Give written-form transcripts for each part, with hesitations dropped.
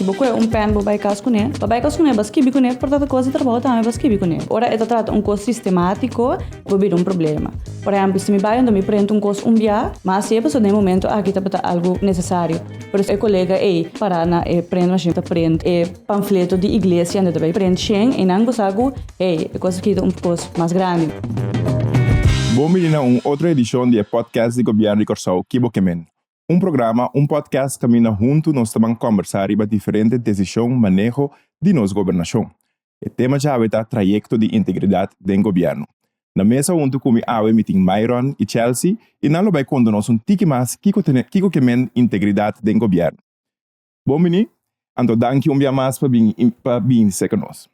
bo kohe un pèn bo bai kas kuné, bo bai kas kuné, bo skibi kuné, por ta kos di trabou tambe bo skibi kuné. Ora e ta trata un kos sistemátiko, bo bira un problema. Por ehèmpel, si mi bai anto mi prent un kos un bia, ma hasié pasobra den e momento aki tabata algu nesesario. Pero e kolega ei pará na e prent machine ta prent e pamfleto di iglesia anto ta bai prent shen, einan bo sa ku, hey, e kos aki ta un kos mas grandi. Bon bini na un otro edishon di e podcast di Gobièrnu di Kòrsou, Ki Bo Ke Men? Un programa, un podcast kaminda huntu nos ta ban kòmbersá riba diferente desishon, maneho di nos gobernashon. E tema djawe ta Trayekto di Integridat den Gobièrnu. Na mesa huntu ku mi awe mi tin Myron i Chelsea i nan lo bai konta nos un tiki mas kiko tene kiko ke men integridat den gobièrnu. Bon bini, anto danki un bia mas pa bin pa bini serka nos.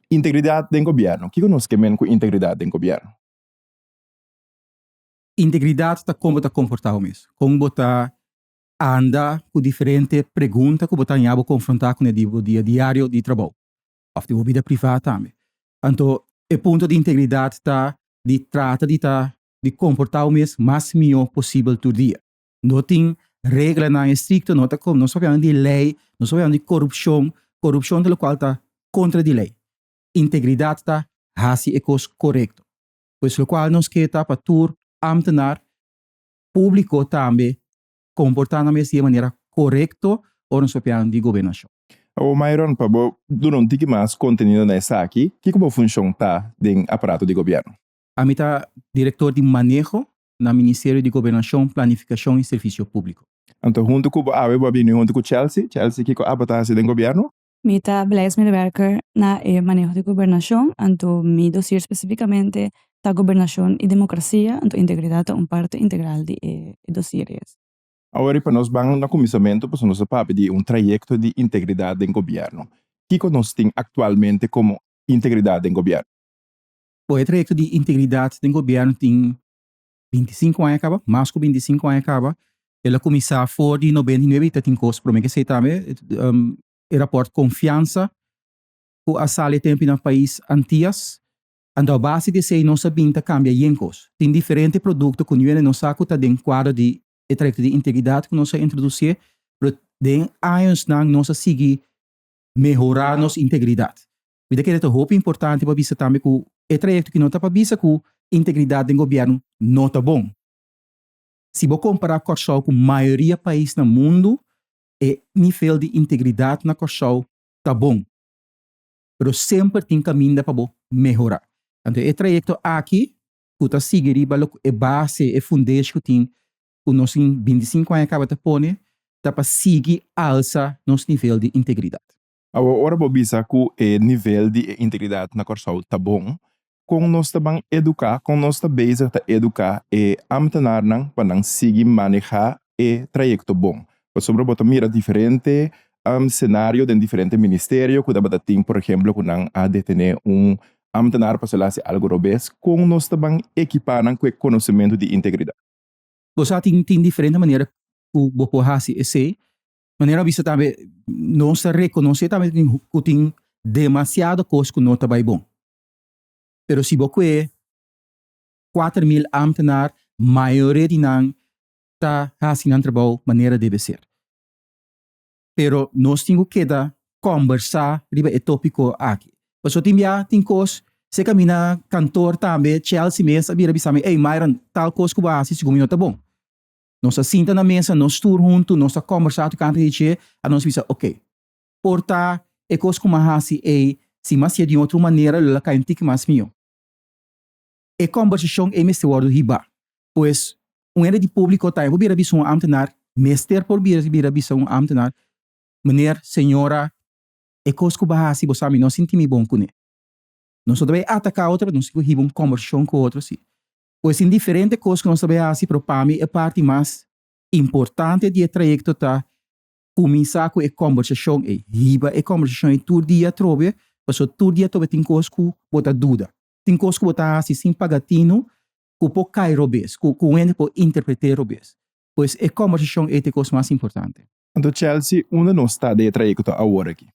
Integridat den gobièrnu, kiko nos ke men ku integridat den gobièrnu? Integridat ta kon bo ta komportá bo mes, kon bo ta anda ku diferente pregunta ku bo ta haña bo konfrontá kuné di bo dia diario di trabou òf di bo bida privá tambe. Anto e punto di integridat ta di trata di ta di komportá bo mes mas mihó posibel tur dia. No tin reglanan estrikto, no ta nos papiando di lei, nos papiando di korupshon, korupshon ta lokual ta kontra di lei. Integridat ta hasi e kos korekto. Pues lokual nos ke ta pa tur ámtenar públiko tambe komportá nan mes di e manera korekto ora nos papiando di gobernashon. Awor Myron, pa bo duna un tiki mas kontenido na esaki, kiko bo funshon ta den aparato di gobièrnu? Ami ta direktor di maneho na Ministerio di Gobernashon, Planifikashon i Servisio Públiko. Anto huntu ku bo awe bo a bini huntu ku Chelsea. Chelsea, kiko abo ta hasi den gobièrnu? Mi ta beleidsmedewerker na e maneho di gobernashon, anto mi dosier spesifikamente ta gobernashon i demokrasia, anto integridat ta un parte integral di e dosier es. Awor i pa nos ban na kuminsamentu pasobra nos a papia di un trayekto di integridat den gobièrnu. Kiko nos tin aktualmente komo integridat den gobièrnu? Bo e trayekto di integridat den gobièrnu tin 25 aña kaba, mas ku 25 aña kaba. El a kuminsá for di 99 i ta tin kos promé ke esei tambe. E rapòrt Konfiansa ku a sali e tempu na pais Antias. Anto a base di esei nos a bin ta kambia yen kos. Tin diferente produkto ku niun hende no sa ku ta den kuadro di e trayekto di integridat ku nos a introdusié, pero den añosnan nos a sigui mehorá nos integridat. Mi ta kere ta hopi importante pa bisa tambe ku e trayekto ki no ta pa bisa ku integridat den gobièrnu no ta bon. Si bo kompará Kòrsou ku mayoria pais na mundu, e nivel di integridat na Kòrsou ta bon. Pero semper tin kaminda pa bo mehorá. Anto e trayekto aki ku ta sigui riba lo e base, e fundeshi ku tin ku nos tin 25 aña kaba ta pone, ta pa sigui alsa nos nivel di integridat. Awor ora bo bisa ku e nivel di e integridat na Kòrsou ta bon, kon nos ta ban eduká, kon nos ta bezig ta eduká e ámtenarnan pa nan sigui manehá e trayekto bon? Pasobra bo ta mira diferente senario den diferente ministerio ku tabata tin, por ehemplo, ku nan a detené un ámtenar pasobra el a hasi algu robes. Kon nos ta ban ekipá nan ku e konosementu di integridat? Bo sa tin tin diferente manera ku bo por hasi esei. Manera a bisa tambe, nos ta rekonosé tambe ku tin demasiado kos ku no ta bai bon. Pero si bo kue 4000 ámtenar, mayoria di nan ta hasi nan trabou manera debe ser. Pero nos tin ku keda kòmbersá riba e tópiko aki. Pasobra tin bia tin kos, se kaminda kantor tambe, Chelsea mes a bira bisa mi, ey Myron, tal kos ku bo a hasi segun mi no ta bon. Nos a sinta na mesa, nos tur huntu, nos a kòmbersá tokante di dje, a nos bisa, oke, por ta e kos ku mi a hasi ei, si mi a hasié di un otro manera lo a kai un tiki mas mihó. E kòmbersashon ei mester wòrdu hibá. Pues, un hende di públiko tambe por bira bisa un ámtenar, mester por bira bira bisa un ámtenar, Meneer, señora, e kos ku bo a hasi, bo sa mi no sinti mi bon kuné. Nos no ta bai ataká otro, pero nos tin ku hiba un kòmbersashon ku otro si. Pues tin diferente kos ku nos ta bai hasi, pero pa mi e parti mas importante di e trayekto ta kuminsá ku e kòmbersashon ei. Hiba e kòmbersashon ei tur dia atrobe, pasobra tur dia atrobe tin kos ku bo ta duda. Tin kos ku bo ta hasi sin paga tinu ku por kai robes, ku ku hende por interpret'é robes. Pues e kòmbersashon ei ta e kos mas importante. Anto Chelsea, unda nos ta den e trayekto awor aki?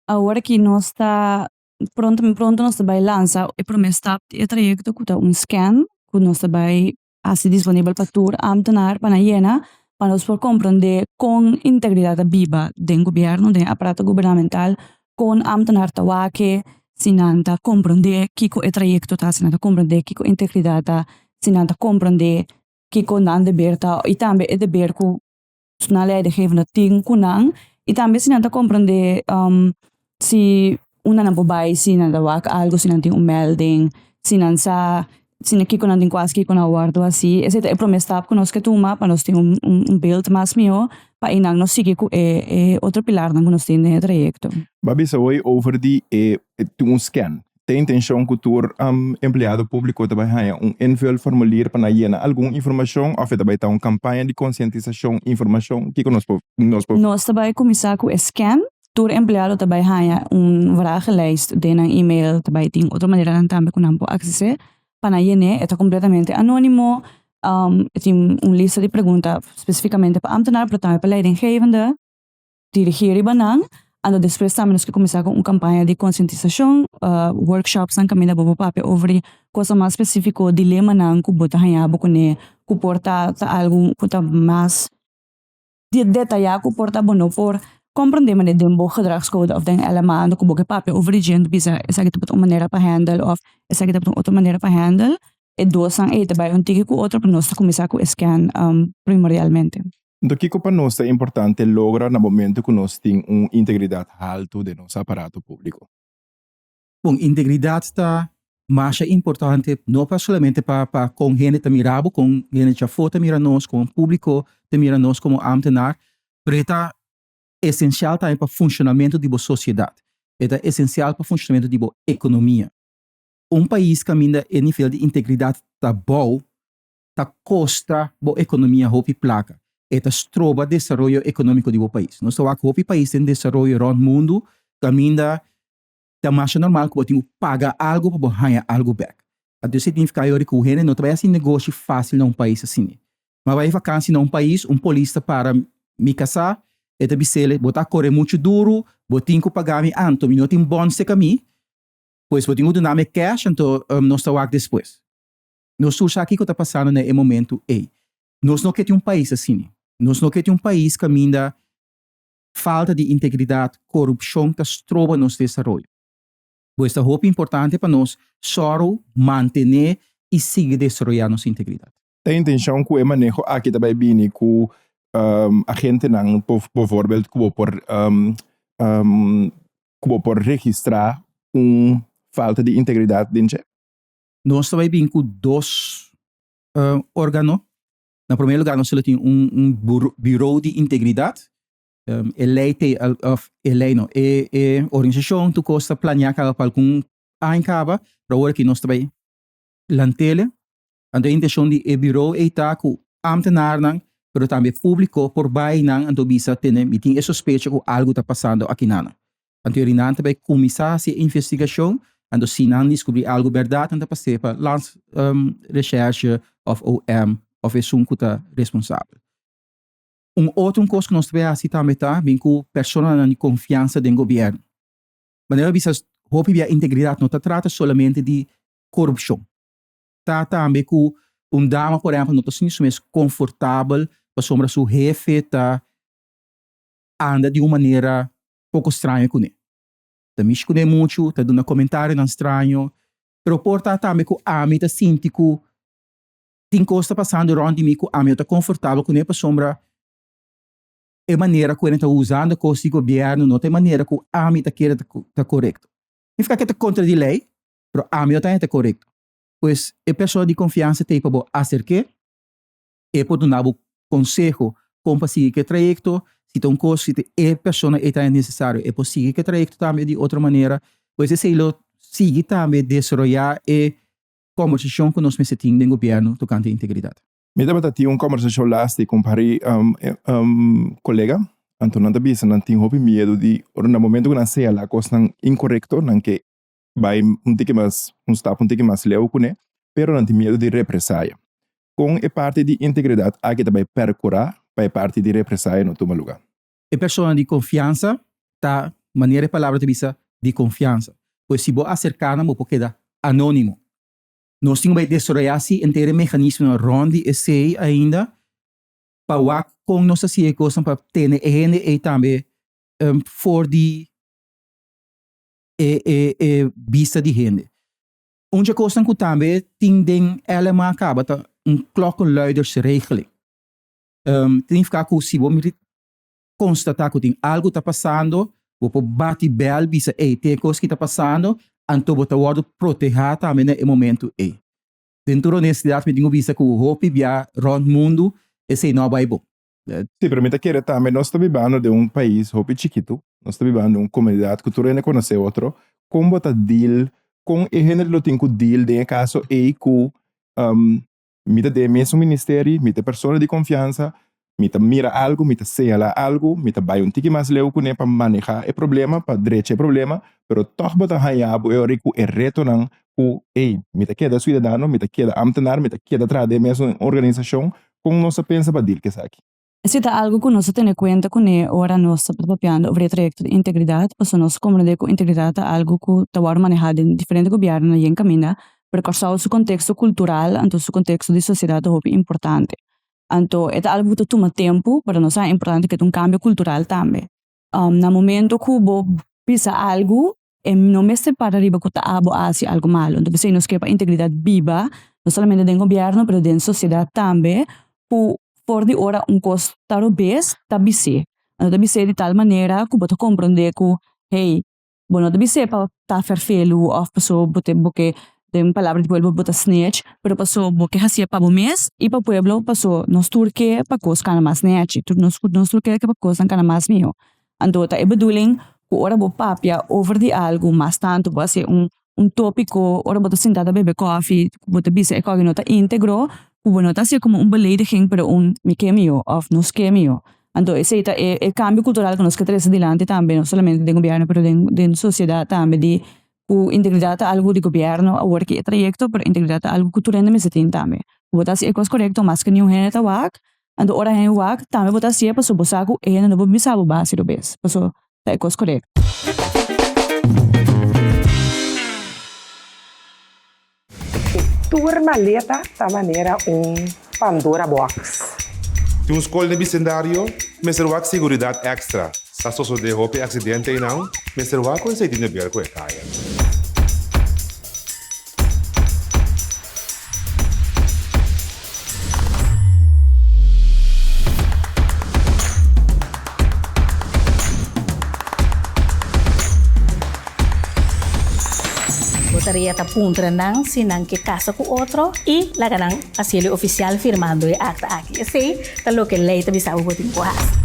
Awor aki nos ta Pronto pronto nos ta bai lansa e prome stap di e trayekto ku ta un scan ku nos ta bai hasi disponibel pa tur ámtenar pa nan yena. pa nos por komprondé kon integridat ta biba den gobièrnu, den aparato gubernamental, kon ámtenar ta wak e, si nan ta komprondé kiko e trayekto ta, si nan ta komprondé kiko integridat ta, si nan ta komprondé kiko nan deber ta i tambe e deber ku nan leidinggevende tin ku nan i tambe si nan ta komprondé si unda nan por bai, si nan ta wak algu, si nan tin un melding, si nan sa si nan kiko nan tin ku hasi, kiko nan a wòrdu hasi. Esei ta e promé stap ku nos ke tuma pa nos tin un un beeld mas mihó pa einan nos sigui ku e e otro pilarnan ku nos tin den e trayekto. Bo a bisa hoy over di e tin un scan. Ta intencion cu tur empleado publico ta bay haya un invulformulier pa nan yena algun informacion of e ta bay ta un campaña di concientisacion, informacion? Kico nos por nos por. Nos ta bay cuminsa cu e scan. Tur empleado ta bay haya un vragenlijst den nan email, ta bay tin otro maneranan tambe cu nan por accese pa nan yene. E ta completamente anonimo, e tin un lista di pregunta specificamente pa ambtenaar pero tambe pa leidinggevende. Dirigí riba nan, anto despues tambe nos ke kuminsá ku un kampaña di konsientisashon, workshopsnan kaminda bo por papia over di kosnan mas spesífiko, dilemanan ku bo ta haña bo kuné, ku por ta ta algu ku ta mas detayá ku por ta bo no por komprondé manera den bo gedragscode òf den LMA anto ku bo ke papia over di dje anto bisa esaki tabata un manera pa handle òf esaki tabata un otro manera pa handle. E dosnan ei ta bai un tiki ku otro pero nos ta kuminsá ku e scan primordialmente. Anto kiko pa nos ta importante logra na momento ku nos tin un integridat haltu den nos aparato públiko? Bon, integridat ta masha importante no pa solamente pa pa kon hende ta mira bo, kon hende djafó ta mira nos, kon públiko ta mira nos komo ámtenar, pero e ta esensial tambe pa funshonamentu di bo sosiedat, e ta esensial pa funshonamentu di bo ekonomia. Un pais kaminda e nivel di integridat ta bou, ta kosta bo ekonomia hopi plaka. E ta stroba desaroyo ekonómiko di bo pais. Nos ta wak hopi pais den desaroyo rònt mundu kaminda ta masha normal ku bo tin ku paga algu pa bo haña algu bèk. Anto esei signifiká yori ku hende no ta bai hasi negoshi fásil na un pais asina. Mi a bai vakansi na un pais, un polis ta para mi kasá, e ta bis'el, bo ta kore muchu duru, bo tin ku paga mi anto, mi no tin bòn seka mi, pues bo tin ku duna mi kèsh anto nos ta wak despues. Nos tur sa kiko ta pasando na e momentu ei. Nos no ke tin un pais asina. Nos no ke tin un pais kaminda falta di integridat, korupshon ta stroba nos desaroyo. Pues ta hopi importante pa nos sòru mantené i sigui desaroyá nos integridat. Ta intenshon ku e maneho aki ta bai bini ku agentenan, bovorbeld ku bo por ku bo por registrá un falta di integridat den dje? Nos ta bai bin ku dos organo. Na promé lugar nos lo tin un Bureau di Integridat. E lei te of e lei no, e e organisashon tur kos ta planeá kaba pa algun aña kaba, pero awor aki nos ta bai lant'el. Anto e intenshon di e bureau ei ta ku ámtenarnan pero tambe públiko por bai nan anto bisa tene mi tin e sospecha ku algu ta pasando aki nan. Anto e rinan ta bai kuminsá hasi e investigashon, anto si nan diskubrí algu bèrdat nan ta pas'é pa Landsrecherche òf OM òf esun ku ta responsabel. Un otro kos ku nos ta bai hasi tambe ta bin ku personanan di konfiansa den gobièrnu. Manera mi bisa hopi bia integridat no ta trata solamente di korupshon. Ta tambe ku un dama por ehèmpel no ta sinti su mes konfortabel pasobra su hefe ta anda di un manera poko straño kuné. Ta mishi kuné muchu, ta duna komentarionan straño, pero por ta tambe ku ami ta sinti ku tin kos ta pasando rònt di mi ku ami no ta konfortabel kuné pasobra e manera ku nan ta usando kos di gobièrnu no ta e manera ku ami ta kere ta korekto. Significa ku e ta kontra di lei, pero ami no ta haña ta korekto. Pues e persona di konfiansa t'ei pa bo aserk'é. E por duna bo konseho kon pa sigui ku e trayekto. Si ta un kos, si ta e persona ei ta nesesario, e por sigui ku e trayekto tambe di otro manera. Pues esei lo sigui tambe desaroyá e kòmbersashon ku nos mester tin den gobièrnu tokante integridat. Mi tabata tin un kòmbersashon lasti ku un par di kolega, anto nan ta bisa nan tin hopi miedu di ora na momento ku nan señalá kosnan inkorekto nan ke bai un tiki mas, un stap un tiki mas leu kuné, pero nan tin miedu di represaya. Kon e parti di integridat aki ta bai perkurá pa e parti di represaya no tuma lugá? E persona di konfiansa ta, manera e palabra ta bisa, di konfiansa. Pues si bo aserká nan bo por keda anónimo. Nos tin ku bai desaroyá si henter e meganismonan rònt di esei ainda. pa wak kon nos ta hasi e kosnan pa tene e hende ei tambe for di e e e bista di hende. Un dje kosnan ku tambe tin den LMA kaba ta un klokkenluidersregeling. Ta nifiká ku si bo konstatá ku tin algu ta pasando, bo por bati bèl bisa ey tin e kos ki ta pasando, anto bo ta wòrdu protehá tambe na e momentu ey. Den tur honestidat mi tin ku bisa ku hopi bia rònt mundu esei no a bai bon. Sí, pero mi ta kere tambe nos ta bibando den un pais hopi chikitu, nos ta bibando den un komunidat ku tur hende konosé otro, kon bo ta deal, kon e hende lo tin ku deal den e kaso ei ku Mi ta den e mesun ministeri, mi ta e persona di konfiansa, mi ta mira algu, mi ta señalá algu, mi ta bai un tiki mas leu kuné pa manehá e problema, pa drecha e problema, pero tòg bo ta haña bo e ora ku e retonan ku, ey, mi ta keda suidadano, mi ta keda ámtenar, mi ta keda traha den e mesun organisashon, kon nos ta pensa pa dil ku esaki? Esei ta algu ku nos ta tene kuenta kuné ora nos ta papiando over e trayekto di integridat, pasobra nos komprendé ku integridat ta algu ku ta wòrdu manehá den diferente gobièrnunan yen kaminda, pero Kòrsou su konteksto kultural anto su konteksto di sosiedat ta hopi importante. Anto e ta algu ku ta tuma tempu, pero nos sa importante ku e ta un kambio kultural tambe. Na momento ku bo bisa algu E no mester para riba ku ta abo a hasi algu malu. Enton p'esei nos ke pa integridat biba, no solamente den gobièrnu pero den sosiedat tambe, ku for di ora un kos ta robes ta bis'é. Anto ta bis'é di tal manera ku bo ta komprondé ku, hey, bo no ta bis'é pa ta fèrfelu òf paso bo ta bo ke, den palabra di pueblo, bo ta snitch, pero paso bo ke hasié pa bo mes i pa pueblo paso nos tur ke pa kos kana mas nèchi, nos tur ke pa kosnan kana mas mihó. Anto ta e bedoeling ku ora bo papia over di algu mas tantu bo hasi un un topiko ora bo ta sinta ta bebe kofi ku bo ta bisa e koki no ta integro ku bo no ta hasié komo un belediging pero un mi ke mihó òf nos ke mihó. Anto esei ta e e kambio kultural ku nos ke trese dilanti tambe no solamente den gobièrnu pero den den sosiedat tambe di ku integridat ta algu di gobièrnu awor ki e trayekto pero integridat ta algu ku tur hende mester tin tambe. Ku bo ta hasi e kos korekto maske niun hende ta wak Anto ora hende wak tambe bo ta hasié pasobra bo sa ku e hende no por bisa bo basi robes pasobra ta e kos korekto. E tur maleta ta manera un Pandora box. Tin un skol den bisendario mester wak seguridat èkstra. Sa sosodé hopi aksidente einan, mester wak ku esei tin de ber ku e kaya. Bo tarea ta puntra nan si nan ke kasa ku otro i laga nan hasiel e ofisial firmando e akta aki. Esei ta loke lei ta bisa bo bo tin ku hasi.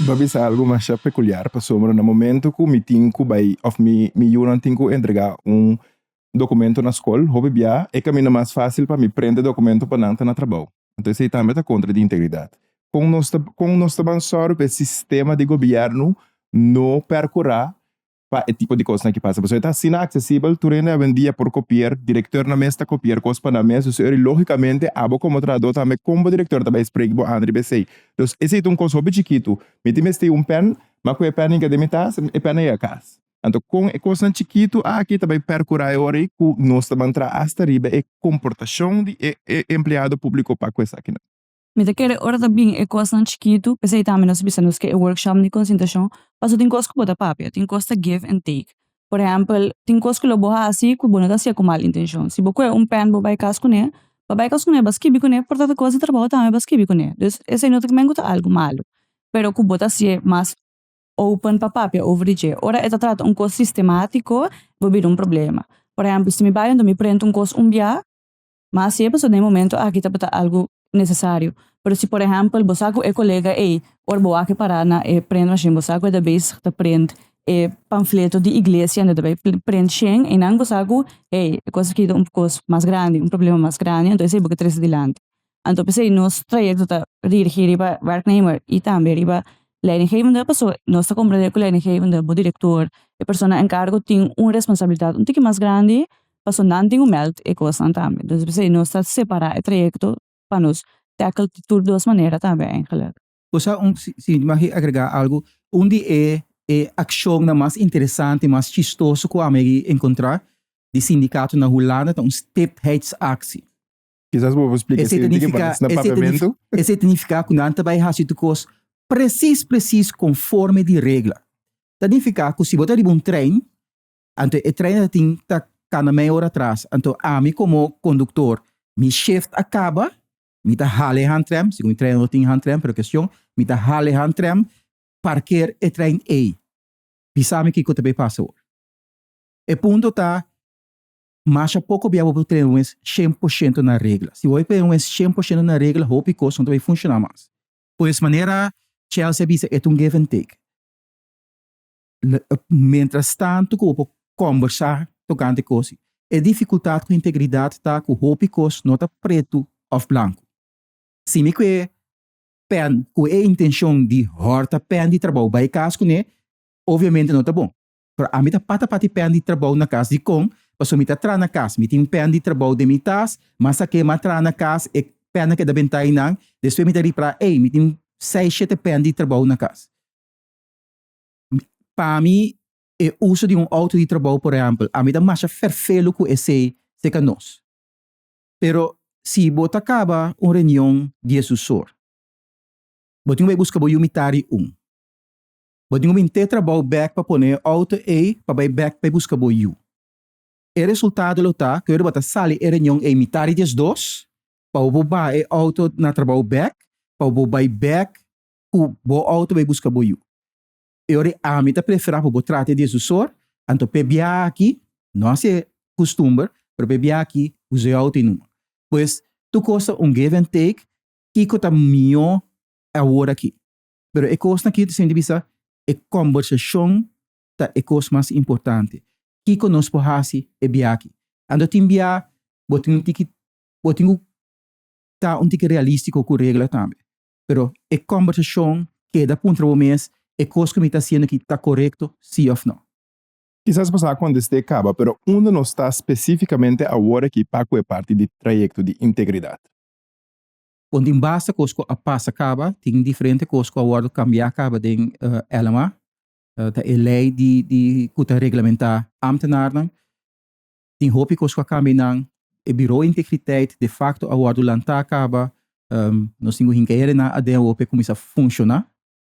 Bo a bisa algu masha pekuliar pasobra na momento ku mi tin ku bai òf mi yunan tin ku entregá un dokumento na skol, hopi bia e kaminda mas fásil pa mi prende dokumento pa nan ta na trabou. Anto esei tambe ta kontra di integridat. Kon nos ta kon nos ta ban sòru pa e sistema di gobièrnu no pèrkurá pa e tipo di kosnan ki pasa? Pasobra e ta asina aksesibel, tur hende awendia por kopier, direktornan mes ta kopier kos pa nan mes, dus eri lógikamente abo komo trahadó tambe kon bo direktor ta bai spreek bo aan riba esei. Dus esei ta un kos hopi chikitu. Mi tin mester un pèn, ma ku e pèn hinka den mi tas, e pèn a yega kas. Anto kon e kosnan chikitu aki ta bai perkurá e ora ei ku nos ta ban traha asta riba e komportashon di e empleado públiko pa ku esakinan. Mi ta kere ora ta bin e kosnan chikitu, p'esei tambe nos bisa nos ke e workshop di konsientashon, pasobra tin kos ku bo ta papia, tin kos ta give and take. Por ehèmpel, tin kos ku lo bo hasi ku bo no ta hasié ku mal intenshon. Si bo kohe un pèn bo bai kas kuné, bo bai kas kuné, bo a skibi kuné, por ta ta kos di trabou tambe bo a skibi kuné. Dus esei no ta men ku ta algu malu, pero ku bo ta hasié mas open pa papia over di dje. Ora e ta trata un kos sistematiko, bo bira un problema. Por ehempel, si mi bai anto mi prent un kos un bia, ma hasié pasobra den e momento aki tabata algu nesesario. Pero si por ehempel bo sa ku e kolega ei, ora bo wak e pará na e prent machine, bo sa ku e ta bezig ta prent e pamfleto di iglesia, anto e ta bai prent shen, einan bo sa ku, hey, e kos aki ta un kos mas grandi, un problema mas grandi, anto esei bo ke trese dilanti. Anto p'esei nos trayekto ta dirigí riba werknemer i tambe riba. Leidinggevende, paso nos ta komprendé ku leidinggevende, bo direktor, e persona en kargo tin un responsabilidat un tiki mas grandi, paso nan tin ku mèld e kosnan tambe. Dus p'esei nos ta separá e trayekto pa nos tackle di tur dos manera tambe eigenlijk. Cosa un, si, si mi mag agregá algu, un di e e akshonnan mas interesante, mas chistoso ku ami a enkontrá di sindikato na Hulanda ta un stiptheidsactie. Kisas bo por splika Esei esei ta un tiki nifiká, mas na esei ta nif, papiamentu. esei ta nifiká ku nan ta bai hasi tur kos presis presis konforme di regla. Ta nifiká ku si bo ta riba un trein, anto e trein ta tin ta kana mei ora atras, anto ami komo konduktor mi shift a kaba, mi ta hala e handrem, segun e trein no tin handrem, pero kestion, mi ta hala e handrem, parkeer e trein ei. Bisa mi kiko ta bay pasa awor. E punto ta, masha poko bia bo por train un mes shen por shento na regla. Si bo bay pone un mes shen por shento na regla, hopi kos no ta bay funciona mas. Pues manera Chelsea a bisa, e ta un give and take. Mientras tanto ku bo por kombersá tokante kos, e difikultat ku integridat ta ku hopi kos no ta pretu òf blanku. Si mi kue pèn ku e intenshon di hòrta pèn di trabou bai kas kuné, obviamente no ta bon. Pero ami ta pata pati pèn di trabou na kas. Dikon? Pasobra mi ta traha na kas, mi tin pèn di trabou den mi tas, mas a kema traha na kas, e pènnan keda bentá einan, despues mi ta ripará, ey, mi tin seis, shete pèn di trabou na kas. Pa mi e uso di un auto di trabou por ehempel, ami ta masha ferfelu ku esei serka nos. Pero si bo ta kaba un reunion diesusor, bo tin ku bai buska bo yu mitari un. Bo tin ku bin te trabou bek pa pone e auto ei pa bai bek bai buska bo yu. E resultado lo ta ku bo ta sali e reunion ei mitari diesdos pa bo por baha e auto na trabou bek pa bo bai bek ku bo auto bai buska bo yu. E ora ei ami ta preferá pa bo trata e diesusor, anto p'e biaha aki, no hasi e kustumber, pero p'e biaha aki usa e auto ei numa. Pues, tur kos ta un give and take, kiko ta mihó awor aki. Pero e kosnan aki ta sinti bisa e kòmbersashon ta e kos mas importante. Kiko nos por hasi e biaha aki? Anto tin biaha bo tin un tiki, bo tin ku ta un tiki realístiko ku regla tambe. Pero e kòmbersashon keda puntra bo mes, e kos ku mi ta hasiendo aki ta korekto, sí òf nò? Kisas bo sa kontest'é kaba, pero unda nos ta spesífikamente awor aki pa ku e parti di trayekto di integridat? Kon tin basta kos ku a pasa kaba, tin diferente kos ku a wòrdu kambiá kaba den LMA, ta e lei di di ku ta reglamentá ámtenarnan. Tin hopi kos ku a kambia nan. E Biro Integriteit de facto a wòrdu lantá kaba. Nos tin ku hinka hende nan aden awor pa e kuminsá funshoná.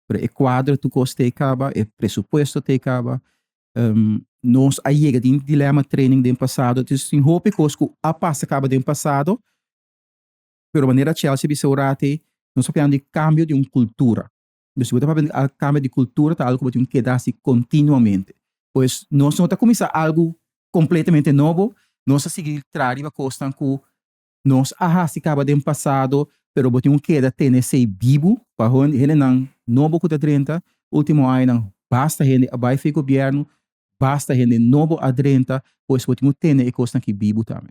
Pero e kuadro tur kos ta e kaba, e presupuesto ta e kaba. Nos a yega den dilema training den pasado. Dus tin hopi kos ku a pasa kaba den pasado. Pero manera Chelsea a bisa un rato ei, nos ta papiando di kambio di un kultura. Dus si bo ta papia di kambio di kultura ta algu ku bo tin ku keda hasi kontinuamente. Pues nos no ta kuminsá algu kompletamente nobo, nos ta sigui traha riba kosnan ku nos a hasi kaba den pasado, pero bo tin ku keda tene esei bibu pa hendenan nobo ku ta drenta. Ultimo añanan basta hende a bai for e gobièrnu, basta hende nobo a drenta, pues bo tin ku tene e kosnan aki bibu tambe.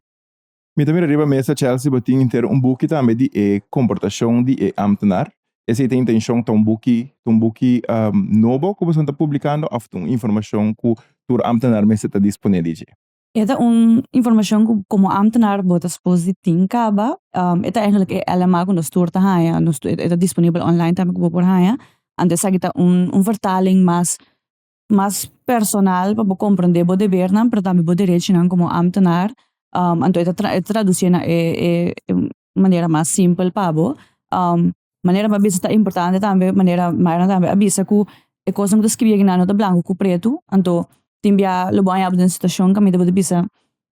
Mi ta mira riba mesa Chelsea bo tin henter un buki tambe di e komportashon di e ámtenar. Esei ta intenshon ta un buki ta un buki nobo ku boso ta publikando òf ta un informashon ku tur ámtenar mester ta disponé di dje? E ta un informashon ku komo ámtenar bo ta spos di tin kaba. E ta eigenlijk e LMA ku nos tur ta haña, nos tur e ta disponibel online tambe ku bo por haña. Anto esaki ta un un vertaling mas mas personal pa bo komprondé bo debernan pero tambe bo derechinan komo ámtenar. Anto e ta e ta tradusié na e e manera mas simpel pa bo. Manera mi a bisa ta importante tambe manera Myron tambe a bisa ku e kosnan ku ta skribi akinan no ta blanku ku pretu. Anto tin bia lo bo haña bo den situashon kaminda bo ta bisa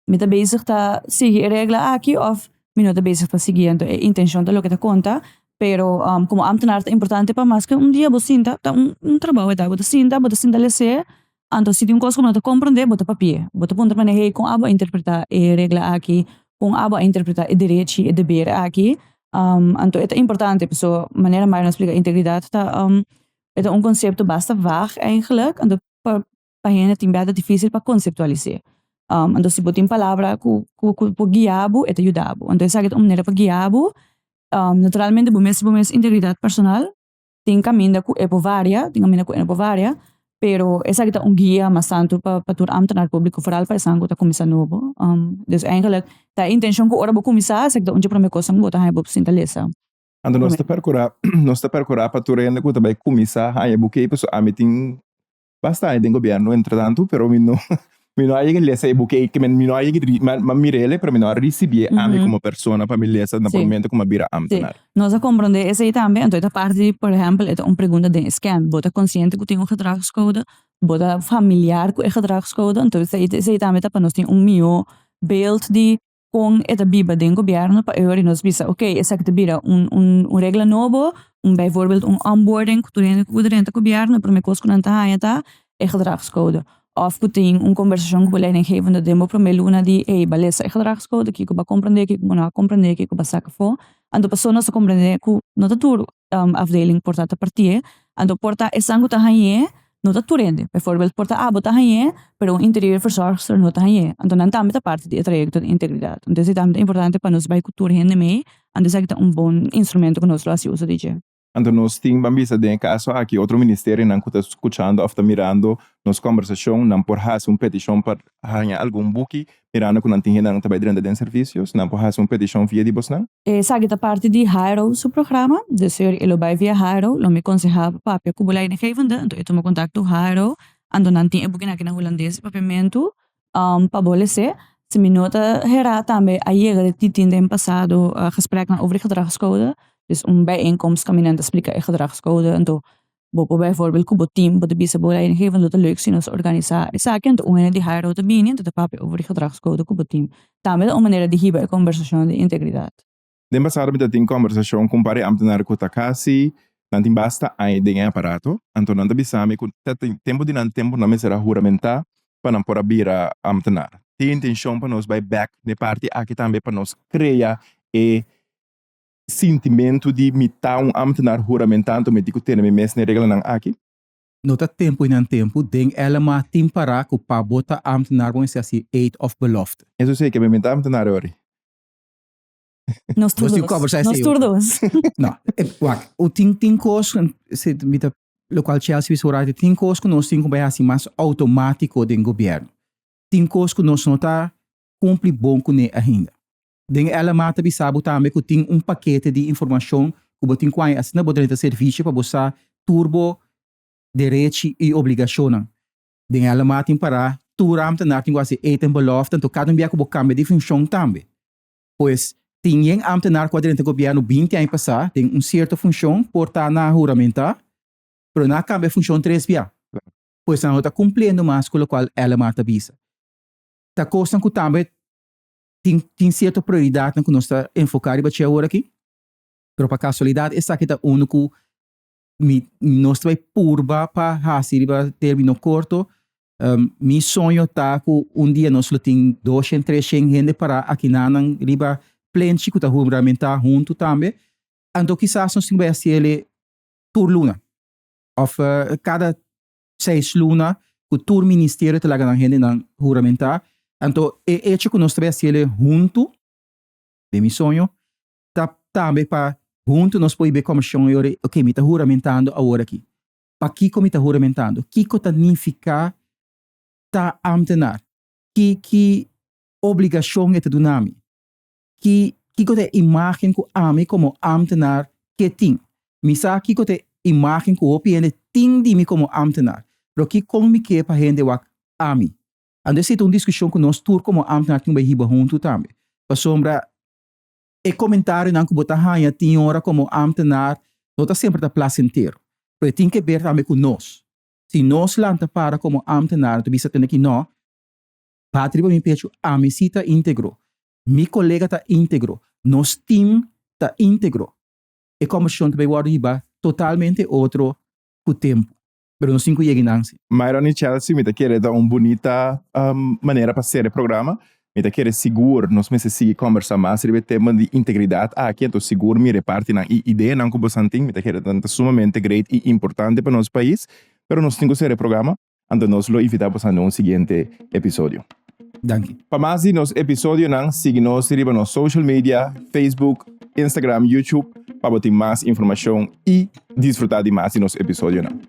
mi ta bezig ta sigui e regla aki òf mi no ta bezig ta sigui. Anto e intenshon ta loke ta konta pero komo ámtenar ta importante pa maske un dia bo sinta ta un trabou e ta bo ta sinta bo ta sinta lese Anto si tin un kos ku bo no ta komprondé, bo ta papi'é. Bo ta puntra manera, hey, kon abo a interpretá e regla aki? Kon abo a interpretá e derechi, e deber aki? Anto e ta importante pasobra manera Myron a splika integridat ta e ta un konsepto basta vaag eigenlijk, anto pa pa hende tin bèta difísil pa konseptualis'é. Anto si bo tin palabra ku ku ku por guia bo, e ta yuda bo. Anto esaki ta un manera pa guia bo. Naturalmente bo mester bo mes integridat personal. Tin kaminda ku e por varia, tin kaminda ku e no por varia, pero esaki ta un guia mas tantu pa pa tur ambtenaar públiko, foral pa esnan ku ta kuminsá nobo. Dus eigenlijk ta e intenshon ku ora bo kuminsá esaki ta un dje promé kosnan ku bo ta haña bo sinta lesa. Anto nos ta perkurá nos ta perkurá pa tur hende ku ta bai kuminsá haña buki ei pasobra ami tin basta aña den gobièrnu entretantu pero mi no mi no a yega lesa e buki ei ke mi no a yega di mi a mir'el pero mi no a risibié ami komo persona pa mi lesa na momento ku mi a bira ámtenar. Nos a komprondé esei tambe anto e ta parti di por ehèmpel e ta un pregunta den e scan bo ta konsiente ku tin un gedragscode? Bo ta familiar ku e gedragscode? Anto esei tambe ta pa nos tin un mihó beeld di kon e ta biba den gobièrnu pa e ora di nos bisa ok esaki ta bira un un regla nobo, un bijvoorbeeld un onboarding ku tur hende ku drenta gobièrnu e promé kos ku nan ta haña ta e gedragscode òf ku tin un kombersashon ku bo leidinggevende den bo promé luna di ey bo a lesa e gedragscode kiko bo a komprendé kiko bo no a komprendé kiko bo a saka afó anto pasobra nos ta komprendé ku no ta tur afdeling por ta ta partié anto por ta esnan ku ta hañ'é No ta tur hende. Bijvoorbeeld por ta abo ta hañ'é, pero un interieurverzorgster no ta hañ'é. Anto nan tambe ta parti di e trayecto di integridad. Entonces e tambe ta importante pa nos bai cu tur hende mee, anto esaki ta un bon instrumento cu nos lo haci uso di dje. Anto nos tin, ban bisa den e caso aki, otro ministerionan cu ta scuchando of ta mirando nos combersacion, nan por haci un peticion pa haña algun buki, mirando cu nan tin hendenan ta bai drenta den servicio, si nan por haci un peticion via di bosnan. Esaki ta parti di Jairo su programa, dus e lo bai via Jairo, lo mi conseha pa papia cu bo leidinggevende, anto e tuma contacto cu Jairo, anto nan tin e bukinan aki na Hulandes y Papiamentu pa bo lese. Si mi no ta hera tambe a yega di tin den pasado gespreknan over di gedragscode, dus un bijeenkomst kaminda nan ta splika e gedragscode, anto Bo por bijvoorbeeld ku bo team bo ta bisa bo leidinggevende lo ta leuk si nos organisá esaki anto un hende di HRO ta bini anto ta papia over di gedragscode ku bo team. Tambe ta un manera di hiba e kombersashon di integridat. Den pasado mi ta tin kombersashon ku un par di ambtenaar ku ta kasi nan tin basta aña den e aparato anto nan ta bisa mi ku ta tin tempu di nan tempu nan mester a huramentá pa nan por a bira ambtenaar. Tin intenshon pa nos bai bek n'e parti aki tambe pa nos krea e sintimentu di mi ta un ambtenaar huramentando mi di ku tene mi mes n'e reglanan aki? No ta tempu i nan tempu, den LMA tin pará ku pa bo ta ambtenaar bo mester hasi eid of belofte. Eso si, ke mi ta ambtenaar ori. Nos tur dos. Nos tur dos. No, wak, u tin tin kos, si mi ta, lokual Chelsea bisa ora, tin kos ku nos tin ku bai hasi mas outomátiko den gobièrnu. Tin kos ku nos no ta kumpli bon kuné ainda. Den LMA ta bisa bo tambe ku tin un pakete di informashon ku bo tin ku haña asina bo drenta servisio pa bo sa tur bo derechi i obligashonnan. Den LMA tin pará tur ámtenar tin ku hasi eed en belofte anto kada un bia ku bo kambia di funshon tambe. Pues tin yen ámtenar ku a drenta gobièrnu binti aña pasá den un sierto funshon por ta na huramentá pero nan a kambia funshon tres bia. Pues nan no ta kumpliendo mas ku lokual LMA ta bisa. Ta kosnan ku tambe tin tin cierto prioridadnan cu nos ta enfoca riba dje awor aki, pero pa casualidad esaki ta uno cu mi nos ta bay purba pa haci riba termino corto. Mi soño ta cu un dia nos lo tin doshen, treshen hende para akinanan riba plenchi cu ta huramenta hunto tambe, anto kisas nos tin cu bay haci ele tur luna of cada seis luna ku tur ministerio ta laga nan hendenan huramentá. Anto e echo ku nos ta bai hasiel huntu, den mi soño, ta tambe pa huntu nos por hiba e kombershon e ora, ok, mi ta huramentando awor aki. Pakiko mi ta huramentando? Kiko ta nifiká ta ámtenar? Ki ki obligashon e ta duna mi? Ki kiko ta e imágen ku ami komo ámtenar ke tin? Mi sa kiko ta e imágen ku hopi hende tin di mi komo ámtenar, pero kikon mi ke pa hende wak ami? Anto esei ta un diskushon ku nos tur komo ámtenar tin bai hiba huntu tambe. Pasobra e komentarionan ku bo ta haña tin ora komo ámtenar no ta semper ta plasentero, pero e tin ke ber tambe ku nos. Si nos lanta para komo ámtenar, ta bisa tende ki no, Bat riba mi pechu, ami si ta íntegro. Mi kolega ta íntegro. Nos tim ta íntegro. E kòmbersashon ta bai wòrdu hibá totalmente otro ku tempu. Pero nos tin ku yega nan si. Myron i Chelsea, mi ta kere ta un bunita manera pa sera e programa. Mi ta kere sigur nos mester sigui kòmbersá mas riba e tema di integridat aki, anto sigur mira e partinan i ideanan ku bosan tin. Mi ta kere nan ta sumamente great i importante pa nos pais. Pero nos tin ku sera e programa. Anto nos lo invita boso na un siguiente episodio. Danki. Pa mas di nos episodionan sigui nos riba nos social media, Facebook, Instagram, YouTube, pa bo tin mas informashon i disfrutá di mas di nos episodionan.